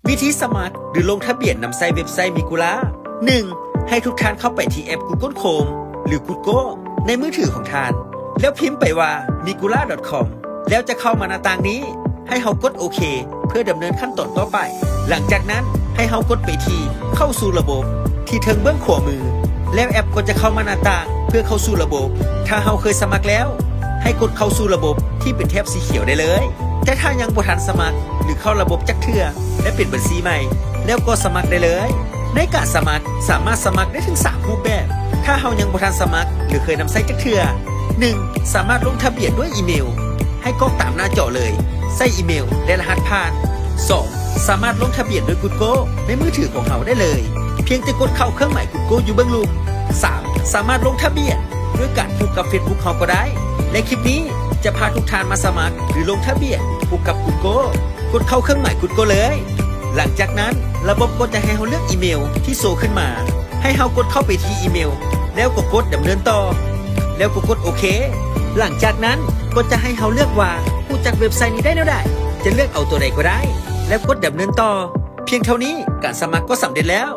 ວິທີສະໝັກ ຫຼື ລົງທະບຽນນຳໃຊ້ເວັບໄຊມິກູລາ. ໜຶ່ງ ໃຫ້ທຸກທ່ານເຂົ້າໄປທີ່ແອັບ Google Chrome ຫຼື Google ໃນມືຖືຂອງທ່ານ ແລ້ວພິມໄປວ່າ migula.com ແລ້ວຈະເຂົ້າມາໜ້າຕ່າງນີ້. ໃຫ້ເຮົາກົດໂອເຄ ເພື່ອດຳເນີນຂັ້ນຕອນຕໍ່ໄປ. ຫຼັງຈາກນັ້ນ ໃຫ້ເຮົາກົດໄປທີ່ເຂົ້າສູ່ລະບົບ ທີ່ເທິງເບື້ອງຂວາມື ແລ້ວແອັບກໍຈະເຂົ້າມາໜ້າຕ່າງເພື່ອເຂົ້າສູ່ລະບົບ. ຖ້າເຮົາເຄີຍສະໝັກແລ້ວ ໃຫ້ກົດເຂົ້າສູ່ລະບົບທີ່ເປັນແຖບສີຂຽວໄດ້ເລີຍ. ແຕ່ຖ້າຍັງບໍ່ທັນສະໝັກ ຫຼື ເຂົ້າລະບົບຈັກເທື່ອ ແລະ ເປັນບັນຊີໃໝ່ ແລ້ວກໍສະໝັກໄດ້ເລີຍ. ໃນການສະໝັກ ສາມາດສະໝັກໄດ້ເຖິງສາມຮູບແບບ. ຖ້າເຮົາຍັງບໍ່ທັນສະໝັກ ຫຼື ເຄີຍນຳໃຊ້ຈັກເທື່ອ, ໜຶ່ງ ສາມາດລົງທະບຽນດ້ວຍອີເມວ ໃຫ້ກອກຕາມໜ້າຈໍເລີຍ, ໃສ່ອີເມວ ແລະ ລະຫັດຜ່ານ. ສອງ ສາມາດລົງທະບຽນດ້ວຍ Google ໃນມືຖືຂອງເຮົາໄດ້ເລີຍ, ພຽງແຕ່ກົດເຂົ້າເຄື່ອງໝາຍ Google ຢູ່ເບື້ອງລຸ່ມ. ສາມ ສາມາດລົງທະບຽນດ້ວຍການຜູກກັບ Facebook ເຮົາກໍໄດ້. ແລະ ຄລິບນີ້ຈະພາທຸກທ່ານມາສະໝັກ ຫຼື ລົງທະບຽນຜູກກັບ Google. ກົດເຂົ້າເຄື່ອງໝາຍ Google ເລີຍ. ຫຼັງຈາກນັ້ນ ລະບົບກໍຈະໃຫ້ເຮົາເລືອກອີເມວທີ່ໂຊຂຶ້ນມາ. ໃຫ້ເຮົາກົດເຂົ້າໄປທີ່ອີເມວ ແລ້ວກໍກົດດຳເນີນຕໍ່ ແລ້ວກໍກົດໂອເຄ. ຫຼັງຈາກນັ້ນກໍຈະໃຫ້ເຮົາເລືອກວ່າຮູ້ຈັກເວັບໄຊນີ້ໄດ້ແນວໃດ, ຈະເລືອກເອົາຕົວໃດກໍໄດ້ ແລ້ວກົດດຳເນີນຕໍ່. ພຽງເທົ່ານີ້ ການສະໝັກກໍສຳເລັດແລ້ວ.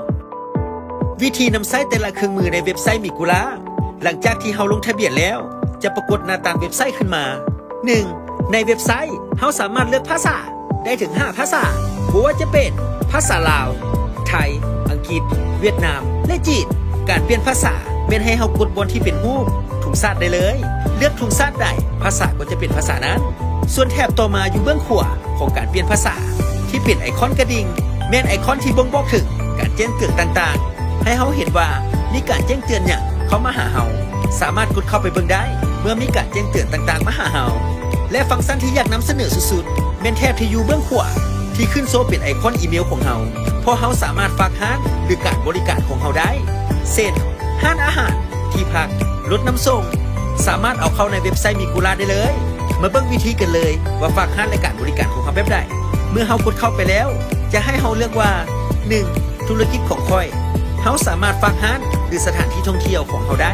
ວິທີນຳໃຊ້ແຕ່ລະເຄື່ອງມືໃນເວັບໄຊມິກູລາ. ຫຼັງຈາກທີ່ເຮົາລົງທະບຽນແລ້ວ ຈະປາກົດໜ້າຕ່າງເວັບໄຊຂຶ້ນມາ. ໜຶ່ງ ໃນເວັບໄຊ ເຮົາສາມາດເລືອກພາສາໄດ້ເຖິງຫ້າພາສາ, ບໍ່ວ່າຈະເປັນພາສາລາວ, ໄທ, ອັງກິດ, ຫວຽດນາມ ແລະ ຈີນ. ການປ່ຽນພາສາແມ່ນໃຫ້ເຮົາກົດບ່ອນທີ່ເປັນຮູບທຸງຊາດໄດ້ເລີຍ. ເລືອກທຸງຊາດໃດ ພາສາກໍຈະເປັນພາສານັ້ນ. ສ່ວນແຖບຕໍ່ມາຢູ່ເບື້ອງຂວາຂອງການປ່ຽນພາສາ ທີ່ເປັນໄອຄອນກະດິ່ງ ແມ່ນໄອຄອນທີ່ບົ່ງບອກເຖິງການແຈ້ງເຕືອນຕ່າງໆ ໃຫ້ເຮົາເຫັນວ່າມີການແຈ້ງເຕືອນຫຍັງເຂົ້າມາຫາເຮົາ. ສາມາດກົດເຂົ້າໄປເບິ່ງໄດ້ເມື່ອມີການແຈ້ງເຕືອນຕ່າງໆມາຫາເຮົາ. ແລະ ຟັງຊັນທີ່ຢາກນຳສະເໜີສຸດໆ ແມ່ນແຖບທີ່ຢູ່ເບື້ອງຂວາ ທີ່ຂຶ້ນໂຊເປັນໄອຄອນອີເມວຂອງເຮົາ, ເພາະເຮົາສາມາດຝາກຮ້ານ ຫຼື ການບໍລິການຂອງເຮົາໄດ້ ເຊັ່ນ ຮ້ານອາຫານ, ທີ່ພັກ, ລົດນຳສົ່ງ, ສາມາດເອົາເຂົ້າໃນເວັບໄຊມິກູລາໄດ້ເລີຍ. ມາເບິ່ງວິທີກັນເລີຍວ່າຝາກຮ້ານ ແລະ ການບໍລິການຂອງເຮົາແບບໃດ. ເມື່ອເຮົາກົດເຂົ້າໄປແລ້ວ ຈະໃຫ້ເຮົາເລືອກວ່າ ໜຶ່ງ ທຸລະກິດຂອງຂ້ອຍ. ເຮົາສາມາດຝາກຮ້ານ ຫຼື ສະຖານທີ່ທ່ອງທ່ຽວຂອງເຮົາໄດ້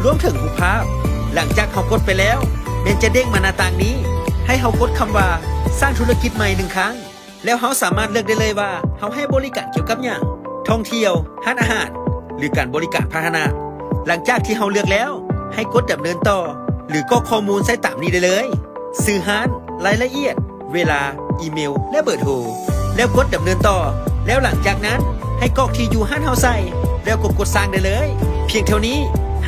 ລວມເຖິງຮູບພາບ. ຫຼັງຈາກເຮົາກົດໄປແລ້ວ ແມ່ນຈະເດ້ງມາໜ້າຕ່າງນີ້ ໃຫ້ເຮົາກົດຄຳວ່າ ສ້າງທຸລະກິດໃໝ່ ໜຶ່ງຄັ້ງ. ແລ້ວເຮົາສາມາດເລືອກໄດ້ເລີຍວ່າເຮົາໃຫ້ບໍລິການກ່ຽວກັບຫຍັງ, ທ່ອງທ່ຽວ, ຮ້ານອາຫານ ຫຼື ການບໍລິການພາຫະນະ. ຫຼັງຈາກທີ່ເຮົາເລືອກແລ້ວ ໃຫ້ກົດດຳເນີນຕໍ່ ຫຼື ກອກຂໍ້ມູນໃສ່ຕາມນີ້ໄດ້ເລີຍ, ຊື່ຮ້ານ, ລາຍລະອຽດ, ເວລາ, ອີເມວ ແລະ ເບີໂທ, ແລ້ວກົດດຳເນີນຕໍ່. ແລ້ວຫຼັງຈາກນັ້ນ ໃຫ້ກອກທີ່ຢູ່ຮ້ານເຮົາໃສ່ ແລ້ວກໍກົດສ້າງໄດ້ເລີຍ. ພຽງເທົ່ານີ້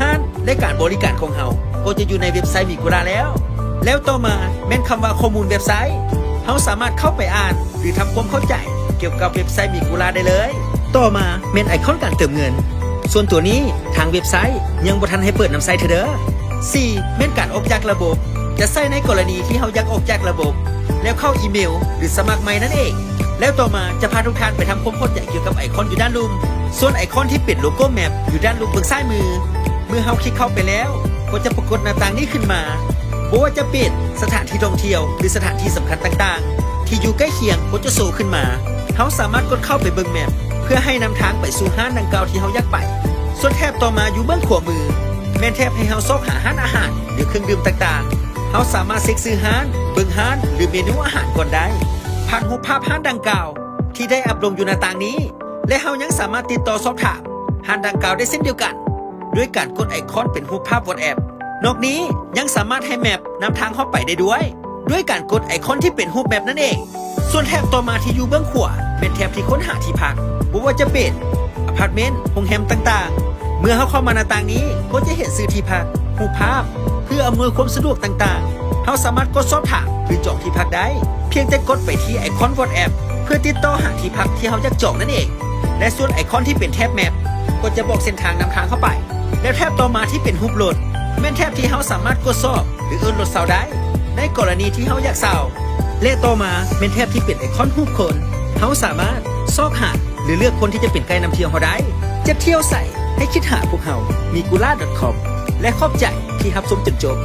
ຮ້ານ ແລະ ການບໍລິການຂອງເຮົາກໍຈະຢູ່ໃນເວັບໄຊມິກູລາແລ້ວ. ແລ້ວຕໍ່ມາແມ່ນຄຳວ່າຂໍ້ມູນເວັບໄຊ. ເຮົາສາມາດເຂົ້າໄປອ່ານ ຫຼື ທຳຄວາມເຂົ້າໃຈກ່ຽວກັບເວັບໄຊມິກູລາໄດ້ເລີຍ. ຕໍ່ມາແມ່ນໄອຄອນການເຕີມເງິນ. ສ່ວນຕົວນີ້ທາງເວັບໄຊຍັງບໍ່ທັນໃຫ້ເປີດນຳໃຊ້ເທື່ອເດີ້. ສີ່ ແມ່ນການອອກຈາກລະບົບ. ຈະໃຊ້ໃນກໍລະນີທີ່ເຮົາຢາກອອກຈາກລະບົບ ແລ້ວເຂົ້າອີເມວ ຫຼື ສະໝັກໃໝ່ນັ້ນເອງ. ແລ້ວຕໍ່ມາຈະພາທຸກທ່ານໄປທຳຄວາມເຂົ້າໃຈກ່ຽວກັບໄອຄອນຢູ່ດ້ານລຸ່ມ. ສ່ວນໄອຄອນທີ່ເປັນໂລໂກ້ແມັບຢູ່ດ້ານລຸ່ມເບື້ອງຊ້າຍມື. ເມື່ອເຮົາຄລິກເຂົ້າໄປແລ້ວ ກໍຈະປາກົດໜ້າຕ່າງນີ້ຂຶ້ນມາ. ບໍ່ວ່າຈະເປັນສະຖານທີ່ທ່ອງທ່ຽວ ຫຼື ສະຖານທີ່ສຳຄັນຕ່າງໆ ທີ່ຢູ່ໃກ້ຄຽງກໍຈະໂຊຂຶ້ນມາ. ເຮົາສາມາດກົດເຂົ້າໄປເບິ່ງແມັບ ເພື່ອໃຫ້ນຳທາງໄປສູ່ຮ້ານດັ່ງກ່າວທີ່ເຮົາຢາກໄປ. ສ່ວນແຖບຕໍ່ມາຢູ່ເບື້ອງຂວາມື ແມ່ນແຖບໃຫ້ເຮົາຊອກຫາຮ້ານອາຫານ ຫຼື ເຄື່ອງດື່ມຕ່າງໆ. ເຮົາສາມາດເຊັກຊື່ຮ້ານ, ເບິ່ງຮ້ານ ຫຼື ເມນູອາຫານກ່ອນໄດ້ ຜ່ານຮູບພາບຮ້ານດັ່ງກ່າວທີ່ໄດ້ອັບລົງຢູ່ໜ້າຕ່າງນີ້. ແລະ ເຮົາຍັງສາມາດຕິດຕໍ່ສອບຖາມຮ້ານດັ່ງກ່າວໄດ້ເຊັ່ນດຽວກັນ ດ້ວຍການກົດໄອຄອນເປັນຮູບພາບ WhatsApp. ນອກນີ້ຍັງສາມາດໃຫ້ແມັບນຳທາງເຮົາໄປໄດ້ດ້ວຍ ດ້ວຍການກົດໄອຄອນທີ່ເປັນຮູບແມັບນັ້ນເອງ. ສ່ວນແຖບຕໍ່ມາທີ່ຢູ່ເບື້ອງຂວາ ແມ່ນແຖບທີ່ຄົ້ນຫາທີ່ພັກ, ບໍ່ວ່າຈະເປັນອາພາດເມັນ, ໂຮງແຮມຕ່າງໆ. ເມື່ອເຮົາເຂົ້າມາໜ້າຕ່າງນີ້ ກໍຈະເຫັນຊື່ທີ່ພັກ, ຮູບພາບ, ເພື່ອອຳນວຍຄວາມສະດວກຕ່າງໆ. ເຮົາສາມາດກົດສອບຖາມ ຫຼື ຈອງທີ່ພັກໄດ້ ພຽງແຕ່ກົດໄປທີ່ໄອຄອນ WhatsApp ເພື່ອຕິດຕໍ່ຫາທີ່ພັກທີ່ເຮົາຢາກຈອງນັ້ນເອງ. ແລະ ສ່ວນໄອຄອນທີ່ເປັນແຖບແມັບ ກໍຈະບອກເສັ້ນທາງນຳທາງເຮົາໄປ. ແລະ ແຖບຕໍ່ມາທີ່ເປັນຮູບລົດ ແມ່ນແຖບທີ່ເຮົາສາມາດກວດສອບ ຫຼື ເອີ້ນລົດເຊົ່າໄດ້ ໃນກໍລະນີທີ່ເຮົາຢາກເຊົ່າ. ແລະ ຕໍ່ມາແມ່ນແຖບທີ່ເປັນໄອຄອນຮູບຄົນ. ເຮົາສາມາດຊອກຫາ ຫຼື ເລືອກຄົນທີ່ຈະເປັນໄກນຳທ່ຽວເຮົາໄດ້. ຈະທ່ຽວໃສ ໃຫ້ຄິດຫາພວກເຮົາ migula.com ແລະ ຂອບໃຈທີ່ຮັບຊົມຈົນຈົບ.